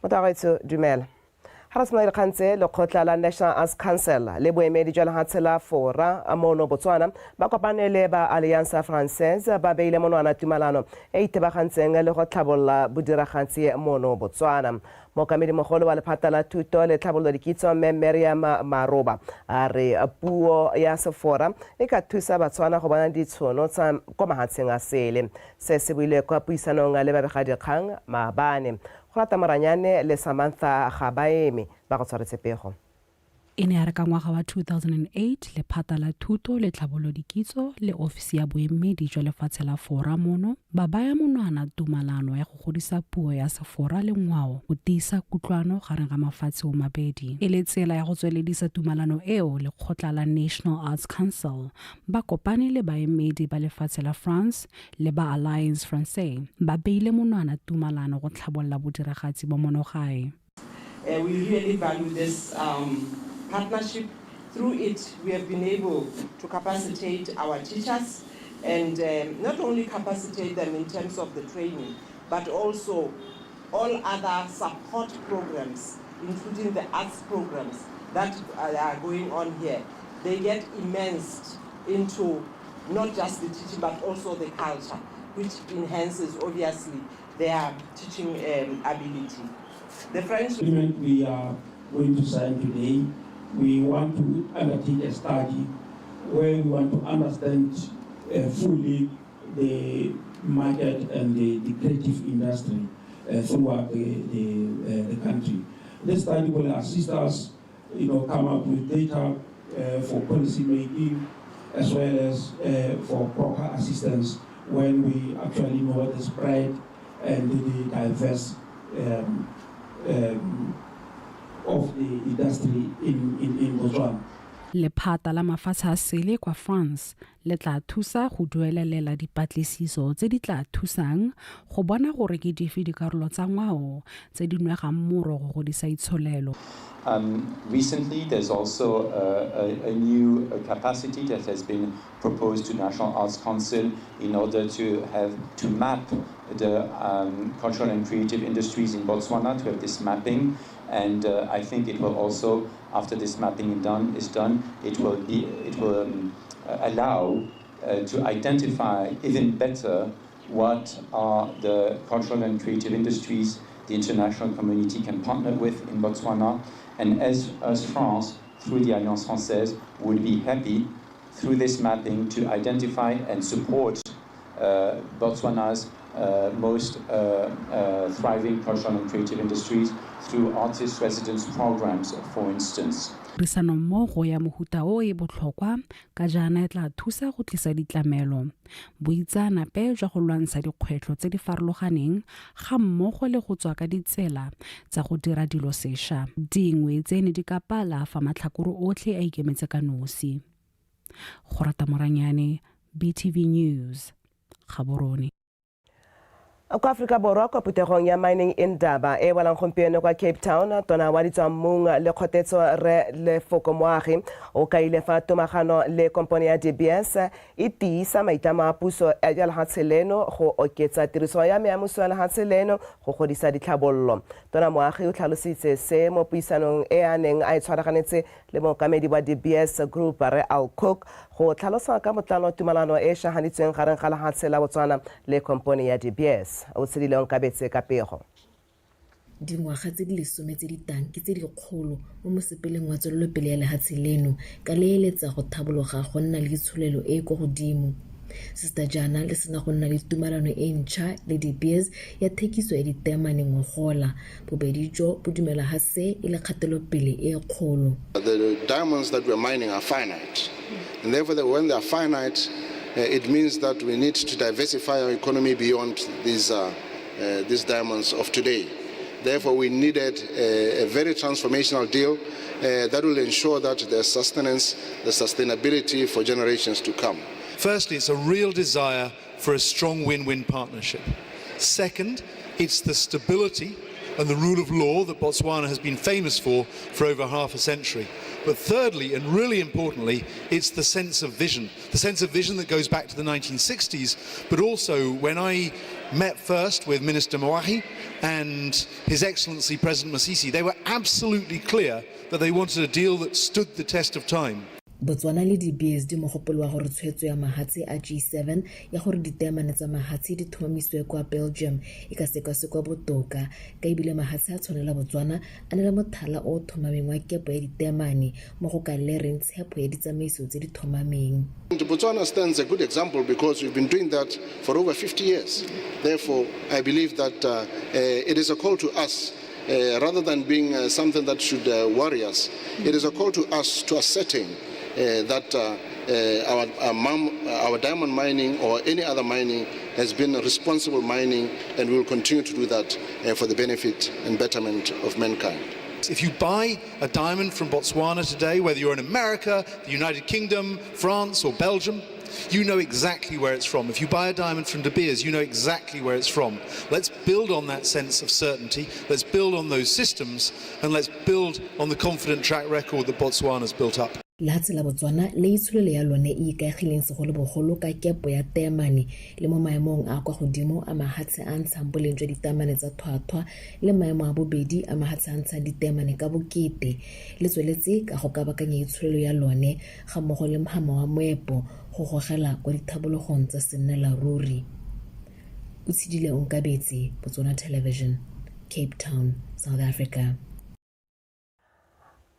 Motho dumela. Ga re simolola dikgang tse, lekgotla la National Arts Council le boemedi jwa lehatshe la Fora mono Botswana ba kopane le ba Alliance Française, ba beile monwana tumalano e itebagantseng le go tlhabolola bodiragatsi mono Botswana. Mookamedi mogolo wa lephata la thuto le tlhabololo dikitso, mme Miriam Maroba, a re puo ya Sefora e ka thusa Batswana go bona ditšhono tsa ko mahatsheng a sele. Se se buile kwa puisanong le babegadikgang maabane. Go rata Moranyane le Samantha Gabaeme ba go tshwaretse pego. E ne ya re ka ngwaga wa 2008 lephata la thuto le tlhabololo dikitso le ofisi ya boemedi jwa lefatshe la Fora mono ba baya monwana tumalano ya go godisa puo ya Sefora le ngwao go tiisa kutlwano gareng ga mafatshe o mabedi. E le tsela ya go tsweledisa tumalano eo, lekgotla la National Arts Council ba kopane le baemedi ba lefatshe la France le ba Alliance Française, ba beile monwana tumalano go tlhabolola bodiragatsi ba monogae. We really value this partnership. Through it, we have been able to capacitate our teachers and not only capacitate them in terms of the training, but also all other support programs, including the arts programs that are going on here. They get immersed into not just the teaching, but also the culture, which enhances, obviously, their teaching ability. The French agreement we are going to sign today, we want to undertake a study where we want to understand fully the market and the creative industry throughout the country. This study will assist us come up with data for policy making as well as for proper assistance when we actually know the spread and the diverse of the industry in Botswana. Lephata la mafatshe a sele kwa France le tla thusa go duelelela dipatlisiso tse di tla thusang go bona gore ke dife dikarolo tsa ngwao tse di nwegang moro go godisa itsholelo. Recently, there's also a new capacity that has been proposed to National Arts Council in order to have to map the cultural and creative industries in Botswana, to have this mapping. And I think it will also, after this mapping is done, it will allow to identify even better what are the cultural and creative industries the international community can partner with in Botswana. And as France, through the Alliance Française, would be happy through this mapping to identify and support Botswana's most thriving cultural and creative industries through artist residence programs, for instance. Tirisanommogo ya mohuta o e botlhokwa ka jaana e tla thusa go tlisa ditlamelo, boitseanape jwa go lwantsha dikgwetlho tse di farologaneng ga mmogo le go tswa ka ditsela tsa go dira dilo sešwa. Dingwe tsene di ka pala fa matlhakore otlhe a ikemetse ka nosi. Go rata Moranyane, BTV News, Gaborone. Kwa Aforika Borwa, kwa phuthegong ya Mining Indaba e welang gompieno kwa Cape Town, tona wa ditswammung le kgotetso, re Lefoko Moagi, o kaile fa tomagano le kompone ya De Beers e tiisa maitlamo a puso ya lehatshe leno go oketsa tiriso ya meamuso ya lehatshe leno go godisa ditlhabololo. Tona Moagi o tlhalositse se mo puisanong e a neng a e tshwaraganetse le mookamedi wa De Beers Group, re Al Cook, go tlhalosa ka botlalo tumalano e šaganitsweng gareng ga lehatshe la Botswana le kompone ya De Beers. O tshedile Onkabetse ka pego. Dingwaga tse di 10 tse di tang ke tse dikgolo mo mosepeleng wa tswelelopele ya lehatshe leno ka le eletsa go thabologa go nna le itsholelo e e kwa godimo. Sesta jaana le sena go nna le tumalano e ntšha le De Beers ya thekiso ya diteemane ngogola, bobedi jo bo dumela ha se e le kgatelopele e kgolo. The diamonds that we're mining are finite. And therefore, when they are finite, it means that we need to diversify our economy beyond these diamonds of today. Therefore, we needed a very transformational deal that will ensure that there's sustenance, the sustainability for generations to come. Firstly, it's a real desire for a strong win-win partnership. Second, it's the stability and the rule of law that Botswana has been famous for over half a century. But thirdly, and really importantly, it's the sense of vision. The sense of vision that goes back to the 1960s, but also when I met first with Minister Moagi and His Excellency President Masisi, they were absolutely clear that they wanted a deal that stood the test of time. Botswana le De Beers di mogopolo wa gore tshwetso ya mahatshe a G7 ya gore diteemane tsa mahatshe di tlhomamisiwe kwa Belgium e ka sekasekwa botoka ka ebile mahatshe a tshwanela Botswana a na le mothala o o tlhomameng wa kepo ya diteemane mo go ka lereng tshepo ya ditsamaiso tse di tlhomameng. And Botswana stands a good example because we've been doing that for over 50 years. Therefore, I believe that it is a call to us, rather than being something that should worry us, it is a call to us to ascertain that our diamond mining or any other mining has been responsible mining, and we will continue to do that for the benefit and betterment of mankind. If you buy a diamond from Botswana today, whether you're in America, the United Kingdom, France or Belgium, you know exactly where it's from. If you buy a diamond from De Beers, you know exactly where it's from. Let's build on that sense of certainty. Let's build on those systems, and let's build on the confident track record that Botswana's built up. Lehatshe la Botswana le itsholelo ya lone e ikaegileng segolobogolo ka kepo ya teemane le mo maemong a kwa godimo a mahatshe a ntshang boleng jwa diteemane tsa tlhwatlhwa le maemo a bobedi a mahatshe a ntshang diteemane ka bokete le tsweletse ka go kabakanya itsholelo ya lone ga mmogo le mhama wa moepo go gogela kwa dithabologong tsa sennela ruri. O tshedile Onkabetse, Botswana Television, Cape Town, South Africa.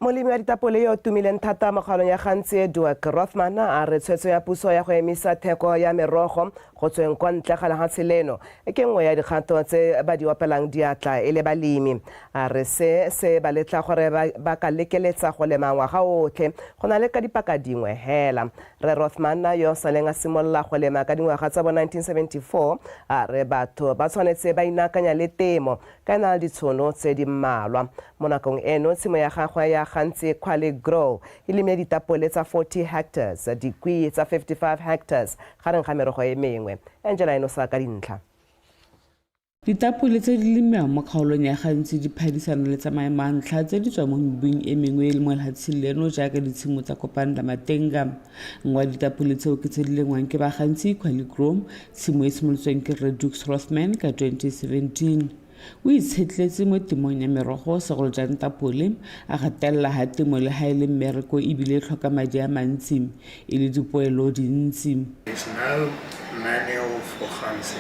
Molemi wa ditapole yo tumileng thata mo kgaolong ya Gantsi, Duek Rothman, a re tshwetso ya puso ya go emisa theko ya merogo go tsweng kwa ntle ga lehatshe leno ke nngwe ya dikgato tse ba di opelang diatla e le balemi. A re se se ba letla gore ba ka lekeletsa go lema ngwaga otlhe go na le ka dipaka dingwe hela. Re Rothman, yo saleng a simolola go lema ka dingwaga tsa bo 1974, a re batho ba tshwanetse ba inaakanya le temo ka e na le ditshono tse di mmalwa. Mo nakong eno, tshimo ya gagwe ya Gantsi Quali Grow e lemile ditapole tsa 40 hectares, dikwi tsa 55 hectares gareng ga merogo e mengwe. Angela Enosa ka dintlha. Ditapole tse di lemiwang mo kgaolong ya Gantsi di phadisana le tsa maemo a ntlha tse di tswang mo mebung e mengwe e le mo lefatsheng leno jaaka ditshimo tsa Kopanda Matenga. Nngwe ya ditapole tseo ke tse di lengwang ke ba Gantsi Quali Grow, tshimo e simolotsweng ke Rre Dukes Rothman ka 2017. O itshetletse mo temong ya merogo, segolo jang tapole, a gatelela ha temo le ha e le mmereko ebile e tlhoka madi a mantsi e le dipoelo dintsi. There's no manual for Gantsi.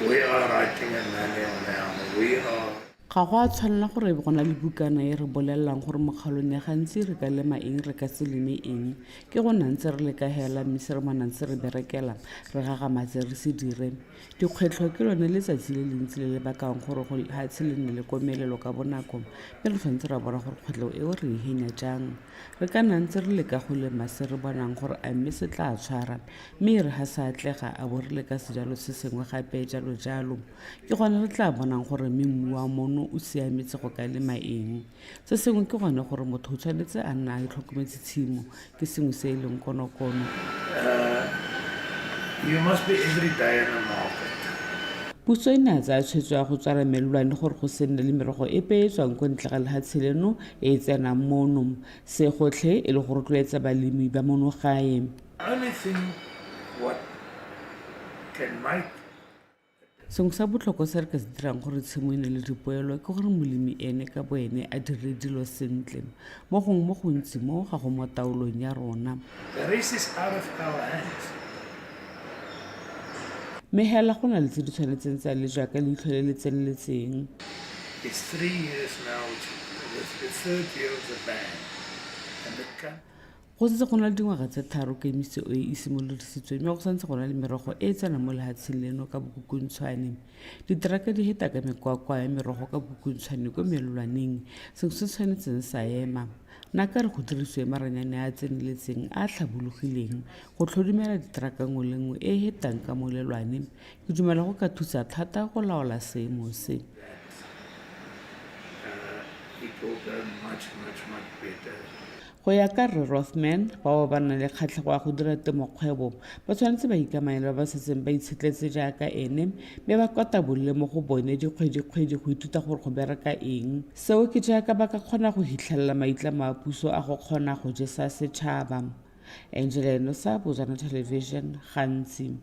We are writing a manual now. We are Ga go a tshwanela gore go na le bukana e re bolelelang gore mo kgaolong ya Gantsi re ka lema eng, re ka se leme eng. Ke go nna ntse re leka hela mme se re bona ntse re berekela re gagamatse re se dire. Dikgwetlho ke lone letsatsi le lentsi le le bakang gore go lehatshe le nne le komelelo ka bonako, mme re tshwanetse ra bona gore kgwetlho eo re e henya jang. Re ka nna ntse re leka go lema se re bonang gore a mme se tla tshwara, mme e re ha se atlega a bo re leka sejalo se sengwe gape, jalo jalo. Ke gone re tla bonang gore mme mmu wa mono o siametse go ka lema eng. Se sengwe ke gone gore motho o tshwanetse a nna a tlhokometse tshimo, ke sengwe se e leng konokono. You must be every day in the market. Puso e ne a tsaya tshwetso ya go tswala melelwane gore go se nne le merogo epe e tswang ko ntle ga lehatshe leno e e tsenang mono. Se gotlhe e le go rotloetsa balemi ba mono gae. Only thing what can make Sengwe sa botlhokwa se re ka se dirang gore tshimo e nne le dipoelo ke gore molemi ene ka boene a dire dilo sentle. Mo gongwe mo gontsi mo ga go mo taolong ya rona. The rest is out of our hands. Mme hela go na le tse di tshwanetseng tsa lejwa ka leitlho le le tseneletseng. It's 3 years now, it's the third year of the ban. And the country Go setse go na le dingwaga tse 3 kemiso e e simolodisitswe, mme go santse go na le merogo e e tsenang mo lehatsheng leno ka bokukuntshwane. Diteraka di heta ka mekwakwa ya merogo ka bokukuntshwane ko melelwaneng, sengwe se tshwanetseng sa ema. Nna ka re go dirisiwe maranyane a a tseneletseng a a tlhabologileng go tlhodumela diteraka nngwe le nngwe e e hetang ka molelwane. Ke dumela go ka thusa thata go laola seemo se. It will go much, much, much better. Go ya ka Rre Rothman, bao ba nang le kgatlhego ya go dira temokgwebo ba tshwanetse ba ikamanye le ba ba setseng ba itshetletse jaaka ene, mme ba kwatabolole mo go bone dikgwedikgwedi go ithuta gore go bereka eng. Seo ke jaaka ba ka kgona go hitlhelela maitlamo a puso a go kgona go jesa setšhaba. Angela Enosa, Botswana Television, Gantsi.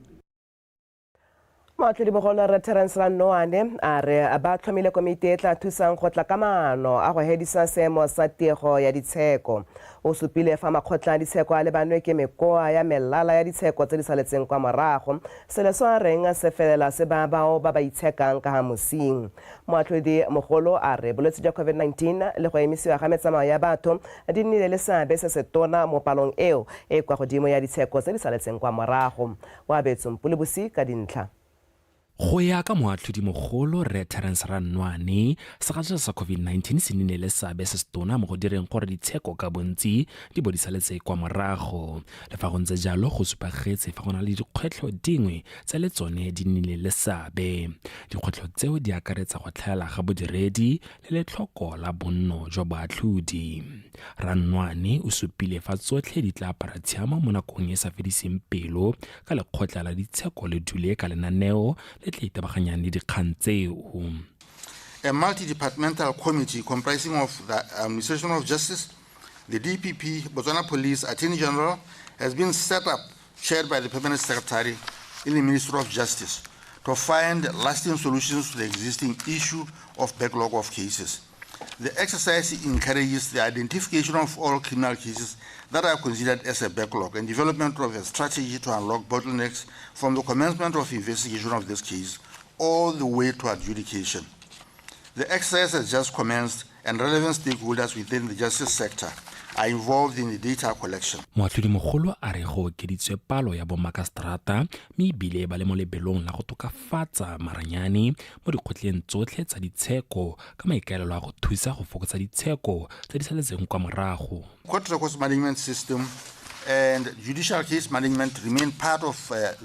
Moatlhodimogolo Rre Terence Rannoane a re ba tlhomile komiti e tla thusang go tla ka maano a go hedisa seemo sa tiego ya ditsheko. O supile fa makgotla a ditsheko a lebanwe ke mekoa ya melala ya ditsheko tse di saletseng kwa morago, selo se a reng se felela se baya bao ba ba itshekang ka ga mosing. Moatlhodi mogolo a re bolwetse jwa COVID-19 le go emisiwa ga metsamao ya batho di nnile le seabe se se tona mo palong eo e kwa godimo ya ditsheko tse di saletseng kwa morago. O abetswe Mpolobosi ka dintlha. Go ya ka moatlhodimogolo Rre Terence Rannoane, segajaja sa COVID-19 se nnile le seabe se setona mo go direng gore ditsheko ka bontsi di bo di saletse kwa morago. Le fa go ntse jalo, go supagetse fa go na le dikgwetlho dingwe tse le tsone di nnileng le seabe. Dikgwetlho tseo di akaretsa go tlhaela ga bodiredi le letlhoko la bonno jwa boatlhodi. Rannoane o supile fa tsotlhe di tla apara tshiamo mo nakong e sa fediseng pelo ka lekgotla la ditsheko le dule ka lenaneo le tla itebaganyang le dikgang tseo. A multi-departmental committee comprising of the Administration of Justice, the DPP, Botswana Police, Attorney General has been set up, chaired by the Permanent Secretary in the Ministry of Justice, to find lasting solutions to the existing issue of backlog of cases. The exercise encourages the identification of all criminal cases that are considered as a backlog and development of a strategy to unlock bottlenecks from the commencement of investigation of this case all the way to adjudication. The exercise has just commenced and relevant stakeholders within the justice sector are involved in the data collection. Moatlhodimogolo a re go okeditswe palo ya bomakaseterata mme ebile ba le mo lebelong la go tokafatsa maranyane mo dikgotleng tsotlhe tsa ditsheko ka maikaelelo a go thusa go fokotsa ditsheko tse di saletseng kwa morago. Court records management system and judicial case management remain part of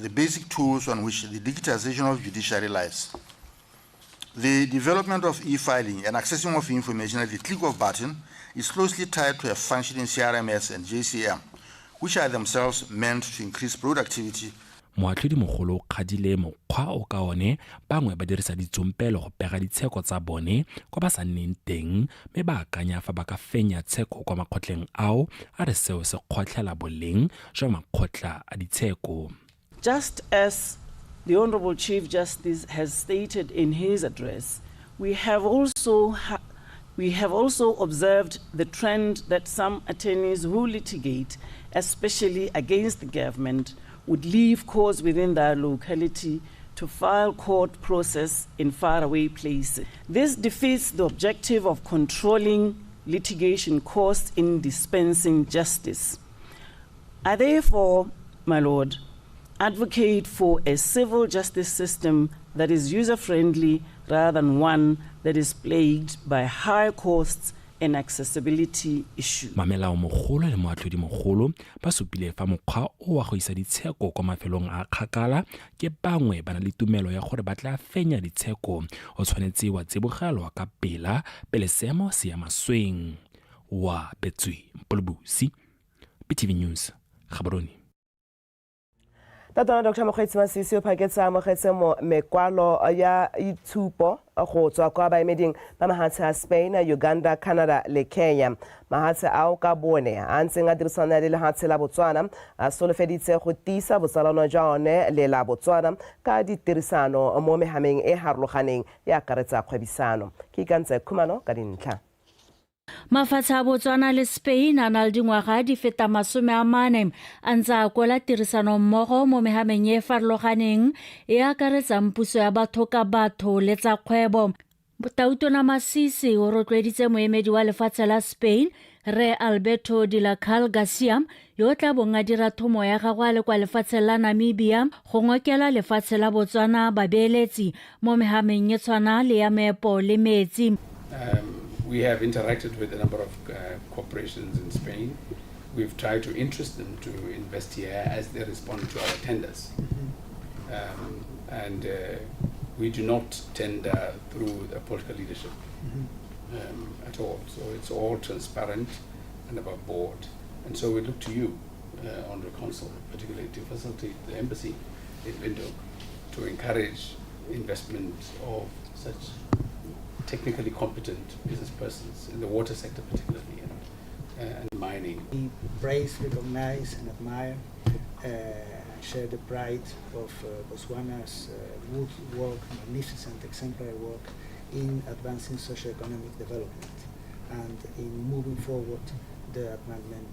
the basic tools on which the digitization of judiciary lies. The development of e-filing and accessing of information at the click of button is closely tied to a functioning CRMS and JCM, which are themselves meant to increase productivity. Moatlhodi mogolo o kgadile mokgwa o ka one bangwe ba dirisa ditsompelo go pega ditsheko tsa bone kwa ba sa nneng teng mme ba akanya fa ba ka fenya tsheko kwa makgotleng ao, a re seo se kgotlhela boleng jwa makgotla a ditsheko. Just as the Honorable Chief Justice has stated in his address, we have also observed the trend that some attorneys who litigate, especially against the government, would leave courts within their locality to file court process in faraway places. This defeats the objective of controlling litigation costs in dispensing justice. I therefore, my lord, advocate for a civil justice system that is user-friendly rather than one that is plagued by high costs and accessibility issues. Mamelao mogolo le moatlhodi mogolo ba supile fa mokgwa o wa go isa ditsheko kwa mafelong a kgakala ke bangwe ba na le tumelo ya gore ba tla fenya ditsheko o tshwanetse wa tsibogelwa ka pela pele seemo se ya masweng. Wa Betswe Mpolobusi, BTV News, Gaborone. Tatona Dr Mokgweetsi Masisi o phaketse a amogetse mekwalo ya itshupo go tswa kwa baemeding ba mahatshe a Spain, Uganda, Canada le Kenya. Mahatshe ao ka bone a ntseng a dirisana le lehatshe la Botswana a solofeditse go tiisa botsalano jwa one le la Botswana ka ditirisano mo mehameng e harologaneng e akaretsa kgwebisano. Ke ikantse Khumalo ka dintlha. Mafatshe a Botswana le Spain a na le dingwaga di feta 40 a ntse a kwela tirisanommogo mo mehameng e e farologaneng e akaretsang puso ya batho ka batho le tsa kgwebo. Tautona Masisi o rotloeditse moemedi wa lefatshe la Spain Rre Alberto de la Cal Garcia yo o tla bong a dira thomo ya gagwe a le kwa lefatsheng la Namibia go ngokela lefatshe la Botswana babeeletsi mo mehameng e tshwana le ya meepo le metsi. We have interacted with a number of corporations in Spain. We've tried to interest them to invest here as they respond to our tenders. And we do not tender through the political leadership at all. So it's all transparent and above board. And so we look to you, Honorary Consul, particularly to facilitate the embassy in Windhoek to encourage investment of such technically competent business persons in the water sector particularly and mining. We praise, recognize and admire share the pride of Botswana's good work, magnificent, exemplary work in advancing socioeconomic development and in moving forward the advancement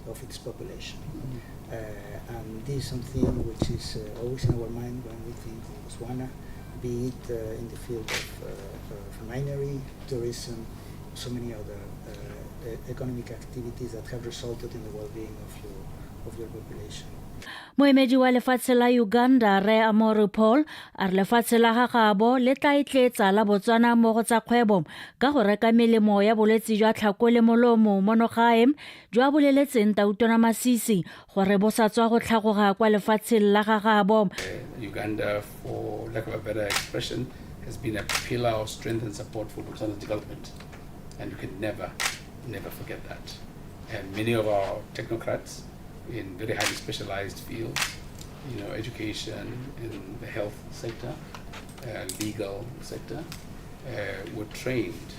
of its population. And this is something which is always in our mind when we think of Botswana, be it in the field of minery, tourism, so many other economic activities that have resulted in the well-being of your population. Moemedi wa lefatshe la Uganda Rre Amori Paul a re lefatshe la gagabo le tla etletsa la Botswana mo go tsa kgwebo ka go reka melemo ya bolwetse jwa tlhako le molomo mono gae jwa boleletseng Tautona Masisi gore bo sa tswa go tlhagoga kwa lefatsheng la gagabo. Uganda, for lack of a better expression, has been a pillar of strength and support for Botswana's development, and you can never, never forget that. And many of our technocrats in very highly specialized fields, education, in the health sector, legal sector, were trained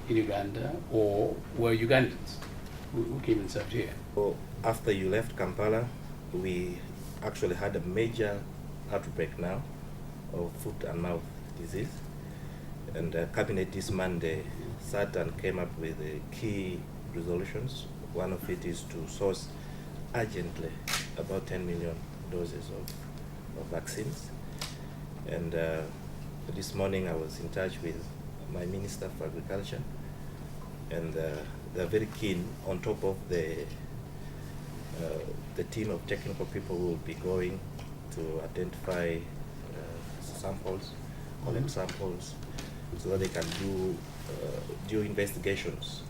in Uganda or were Ugandans who came and served here. So after you left Kampala, we actually had a major outbreak now of foot and mouth disease. And the cabinet this Monday sat and came up with the key resolutions. One of it is to source urgently about 10 million doses of vaccines. And this morning I was in touch with my Minister for Agriculture, and they're very keen, on top of the team of technical people who will be going to identify samples, collect samples, so that they can do due investigations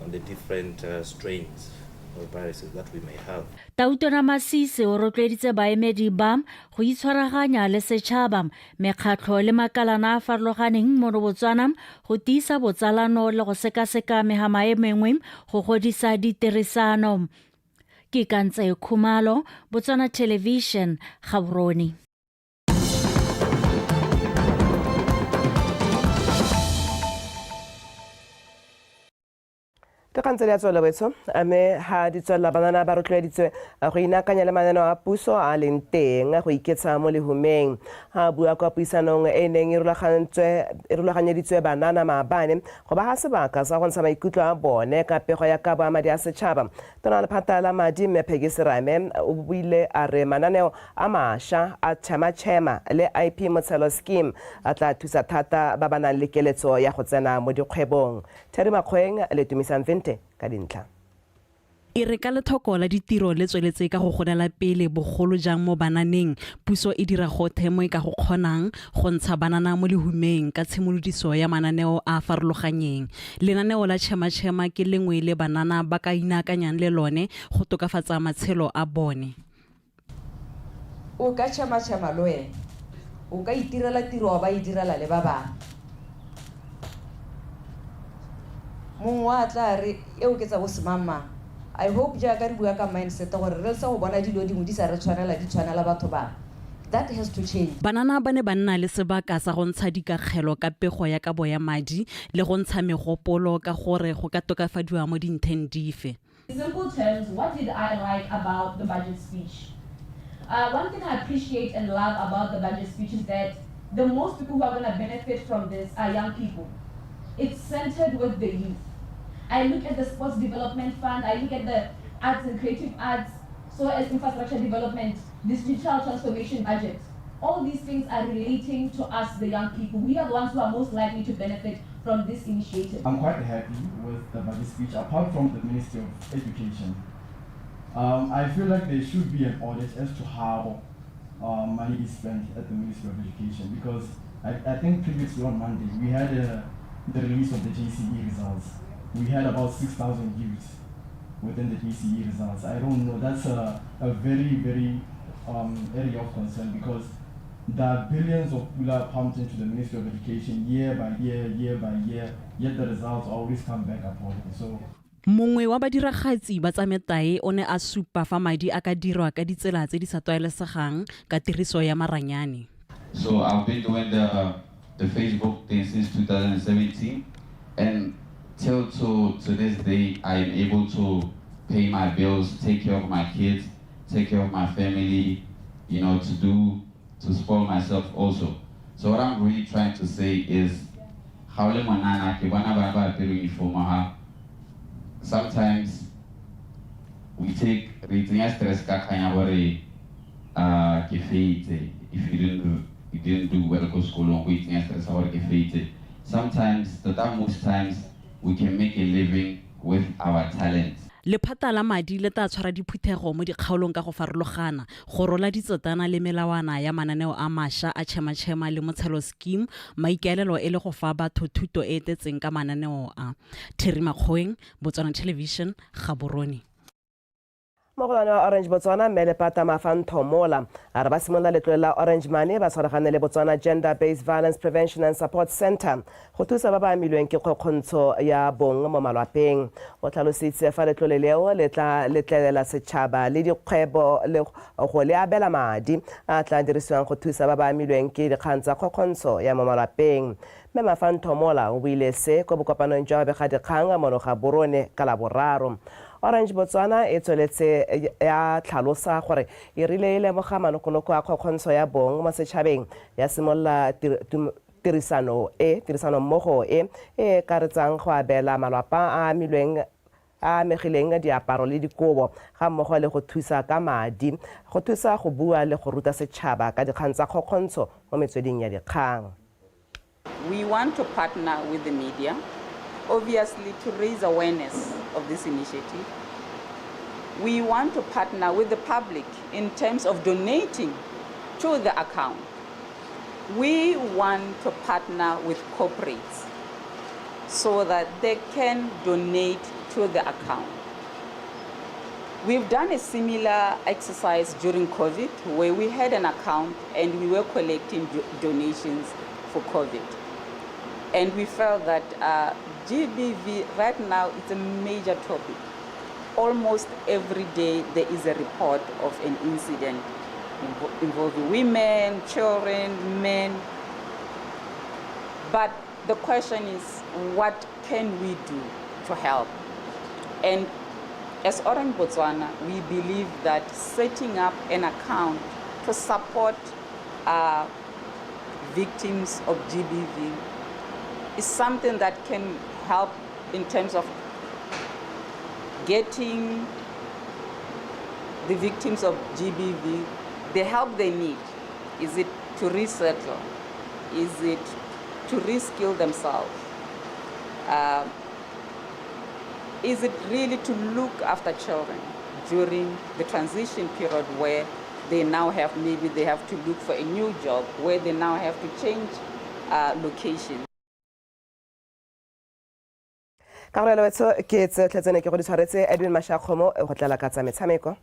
on the different strains of viruses that we may have. Tautona Masisi o rotloeditse baemedi ba go itshwaraganya le setšhaba, mekgatlho le makalana a farologaneng mo Botswana go tiisa botsalano le go sekaseka mehama e mengwe go godisa ditirisano. Ke Kantse Khumalo, Botswana Television, Gaborone. Dikgang tse di a tswelela betsho, mme ha di tswelela banana ba rotloeditswe go inaakanya le mananeo a puso a leng teng go iketsha mo lehumeng. Ha bua kwa puisanong e neng e rulaganyeditswe banana maabane go ba ga sebaka sa go ntsha maikutlo a bone ka pego ya kabo ya madi a setšhaba. Tona lephata la madi Mme Peggy Serame o buile a re mananeo a mašwa a Chema Chema le IP Motshelo Scheme a tla thusa thata ba ba nang le keletso ya go tsena mo dikgwebong. Theri Makgoeng le Tumisang Vente ka dintlha. E re ka lethoko la ditiro le tsweletse ka go golela pele bogolo jang mo bananeng, puso e dira gothe mo e ka go kgonang go ntsha banana mo lehumeng ka tshimolodiso ya mananeo a farologanyeng. Lenaneo la Chema Chema ke lengwe le banana ba ka inaakanyang le lone go tokafatsa matshelo a bone. O ka Chema Chema le wena, o ka itirela tiro wa ba e direla le ba bangwe. Mongwe a tla re eo ke tsa bo semangmang. I hope jaaka re bua ka mindset gore re sa go bona dilo dingwe di sa re tshwanela di tshwanela batho bangwe. That has to change. Banana ba ne ba nna le sebaka sa go ntsha dikakgelo ka pego ya kabo ya madi le go ntsha megopolo ka gore go ka tokafadiwa mo dintlheng dife. In simple terms, what did I like about the budget speech? One thing I appreciate and love about the budget speech is that the most people who are going to benefit from this are young people. It's centered with the youth. I look at the Sports Development Fund, I look at the arts and creative arts, so as infrastructure development, this digital transformation budget. All these things are relating to us, the young people. We are the ones who are most likely to benefit from this initiative. I'm quite happy with the budget speech, apart from the Ministry of Education. I feel like there should be an audit as to how money is spent at the Ministry of Education, because I think previously on Monday, we had the release of the JCE results. We had about 6,000 youths within the JCE results. I don't know, that's a very, very area of concern, because there are billions of pula pumped into the Ministry of Education year by year, year by year, yet the results always come back appalling. So, Mongwe wa badiragatsi ba tsa metae o ne a supa fa madi a ka dirwa ka ditsela tse di sa tlwaelesegang ka tiriso ya maranyane. So I've been doing the Facebook thing since 2017, and till to this day I am able to pay my bills, take care of my kids, take care of my family. you know, to do, to spoil myself also. So what I'm really trying to say is, ga o le monana ke bona bana ba apere uniform ha sometimes we take re itsenya stress ka kgang ya gore ke feitse. If you didn't do well ko sekolong, go itsenya stress ya gore ke feitse. Sometimes tota, most times we can make a living with our talents. Lephata la madi le tla tshwara diphuthego mo dikgaolong ka go farologana go rola ditsotana le melawana ya mananeo a mašwa a Chema Chema le Motshelo Scheme, maikaelelo e le go fa batho thuto e e tletseng ka mananeo a. Terry Makgoeng, Botswana Television, Gaborone. Mogolwane wa Orange Botswana, mme Lepata Mafanthomola, a re ba simolola letlole la Orange Money ba tshwaragane le Botswana Gender Based Violence Prevention and Support Center go thusa ba ba amilweng ke kgokgontsho ya bong mo malwapeng. O tlhalositse fa letlole leo le tla letlelela setšhaba le dikgwebo le go le abela madi a tla dirisiwang go thusa ba ba amilweng ke dikgang tsa kgokgontsho ya mo malwapeng. Mme Mafanthomola o buile se ko bokopanong jwa babegadikgang mono Gaborone ka Laboraro. Orange Botswana e tsweletse ya tlhalosa gore e rile e lemoga manokonoko a kgokgontsho ya bong mo setšhabeng, ya simolola tirisano e tirisanommogo e e karetsang go abela malwapa a amilweng a amegileng diaparo le dikobo, ga mmogo le go thusa ka madi go thusa go bua le go ruta setšhaba ka dikgang tsa kgokgontsho mo metsweding ya dikgang. We want to partner with the media, obviously, to raise awareness of this initiative. We want to partner with the public in terms of donating to the account. We want to partner with corporates so that they can donate to the account. We've done a similar exercise during COVID where we had an account and we were collecting donations for COVID. And we felt that GBV right now is a major topic. Almost every day there is a report of an incident involving women, children, men. But the question is, what can we do to help? And as Orange Botswana, we believe that setting up an account to support victims of GBV is something that can help in terms of getting the victims of GBV the help they need. Is it to resettle? Is it to reskill themselves? Is it really to look after children during the transition period where they now have, maybe they have to look for a new job, where they now have to change location? Ka gore lewetso ke tsotlhe tsene ke go di tshwaretse. Edwin Mashakgomo go tlela ka tsa metshameko.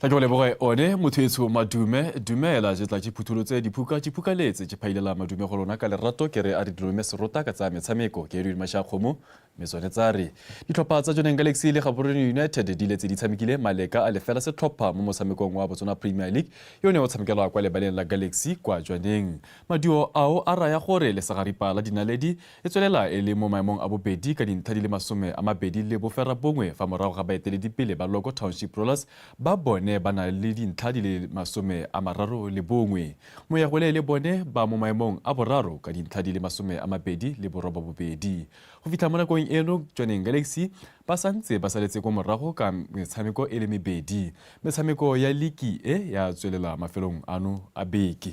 Tla ke go leboge one motho etsho madume. Dumela je tla ke phutholotse diphuka ke phukaletse ke phailela madume go lona ka lerato ke re a re dilome serota ka tsa metshameko. Ke Edwin Mashakgomo. Mme tsone tsa re ditlhopha tsa Jwaneng Galaxy le Gaborone United di letse di tshamekile maleka a lefela setlhopha mo motshamekong wa Botswana Premier League yo ne o tshamekelwa kwa lebaleng la Galaxy kwa Jwaneng. Maduo ao a raya gore lesagaripa la dinaledi e tswelela e le mo maemong a bobedi ka dintlha di le 29 fa morago ga baeteledipele ba Loco Township Rollers ba bone ba na le dintlha di le 31. Moyagole le bone ba mo maemong a boraro ka dintlha di le 28. Go fitlha mo nakong eno, Jwaneng Galaxy ba santse ba saletse ko morago ka metshameko e le mebedi. Metshameko ya liki e ya tswelela mafelong ano a beke.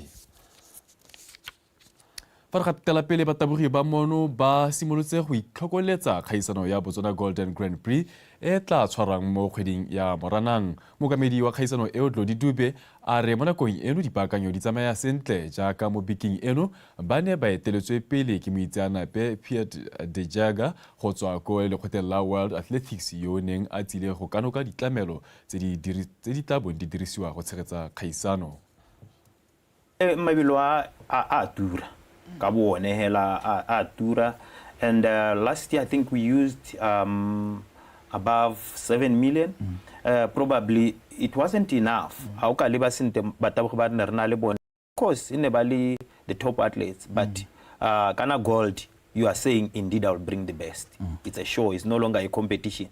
Fa re gatela pele, batabogi ba mono ba simolotse go itlhokoletsa kgaisano ya Botswana Golden Grand Prix e tla tshwarwang mo kgweding ya Moranang. Mookamedi wa kgaisano eo, Tlodi Dube, a re mo nakong eno dipaakanyo di tsamaya sentle, jaaka mo bekeng eno ba ne ba eteletswe pele ke moitseanape Piet de Jager go tswa ko lekgotleng la World Athletics, yo o neng a tsile go kanoka ditlamelo tse di tla bong di dirisiwa go tshegetsa kgaisano. Mabelo a tura ka bo one hela, a tura, and last year I think we used above 7 million. Probably it wasn't enough. Ha o ka leba sentle batabogi ba ne re na le bone, of course e ne ba le the top athletes, but kana gold, you are saying indeed I will bring the best. It's a show, it's no longer a competition.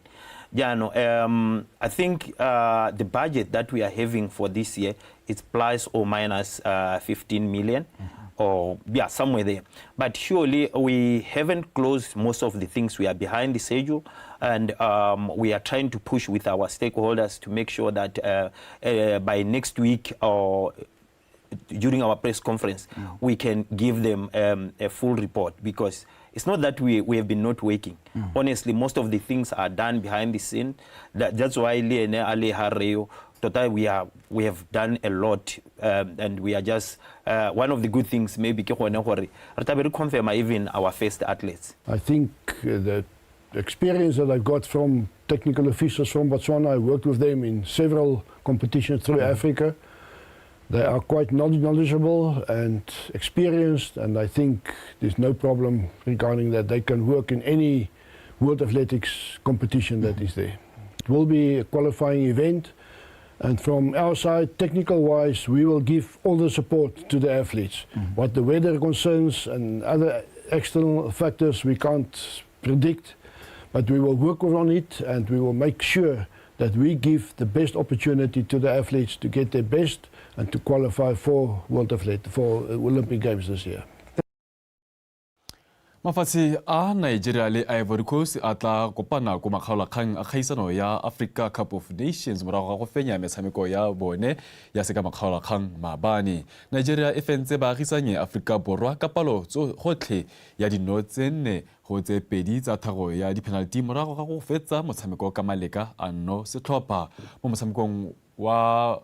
Jaanong I think the budget that we are having for this year is plus or minus 15 million, or yeah, somewhere there. But surely we haven't closed most of the things. We are behind the schedule, and we are trying to push with our stakeholders to make sure that by next week or during our press conference, we can give them a full report, because it's not that we have been not working. Honestly, most of the things are done behind the scene. That's why le ene a le ha reo, tota we have done a lot, and we are just, one of the good things maybe ke gone gore re tla be re confirm even our first athletes. I think the experience that I got from technical officials from Botswana, I worked with them in several competitions through Africa. They are quite knowledgeable and experienced, and I think there's no problem regarding that. They can work in any World Athletics competition that is there. It will be a qualifying event, and from our side, technical-wise, we will give all the support to the athletes. What the weather concerns and other external factors, we can't predict, but we will work on it, and we will make sure that we give the best opportunity to the athletes to get their best and to qualify for World Athlete, for Olympic Games this year. Mafatshe a Nigeria le Ivory Coast a tla kopana ko makgaolakgang a kgaisano ya Africa Cup of Nations morago ga go fenya metshameko ya bone ya seka makgaolakgang maabane. Nigeria e fentse baagisanye Afrika Borwa ka palo gotlhe ya dino tse 4 go tse 2 tsa thago ya di-penalty morago ga go fetsa motshameko ka maleka a 0 setlhopha. Mo motshamekong wa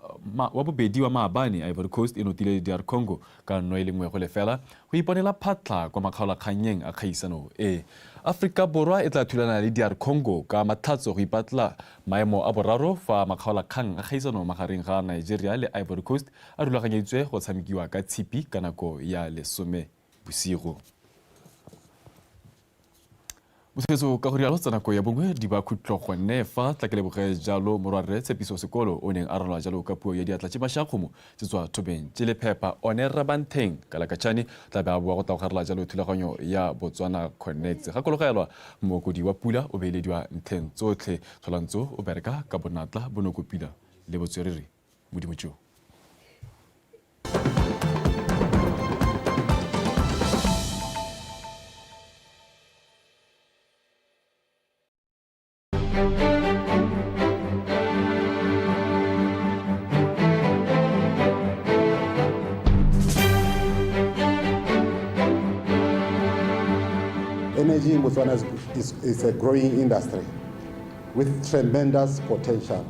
bobedi wa maabane, Ivory Coast e notile DR Congo ka 1-0 go iponela phatlha kwa makgaolakgannyeng a kgaisano e. Afrika Borwa e tla thulana le DR Congo ka matlhatso go ipatla maemo a boraro fa makgaolakgang a kgaisano magareng ga Nigeria le Ivory Coast a rulaganyeditswe go tshamekiwa ka Tshipi ka nako ya 10 bosigo. Motshwetso ka go rialo tsa nako ya bongwe di ba khutlo gonne fa tla ke leboge jalo morwarre Tshepiso Sekolo o neng a ralwa jalo ka puo ya diatla tse mašakgomo tse tswa thobeng tse lephepa one Rabantheng ka lakatšhane tla be a boa go tla go garela jalo thulaganyo ya Botswana Connect. Gakologelwa mookodi wa pula o beelediwa ntlheng tsotlhe tlholantso o bereka ka bonatla bonokopila le botswerere Modimo tšo. Energy in Botswana is a growing industry with tremendous potential.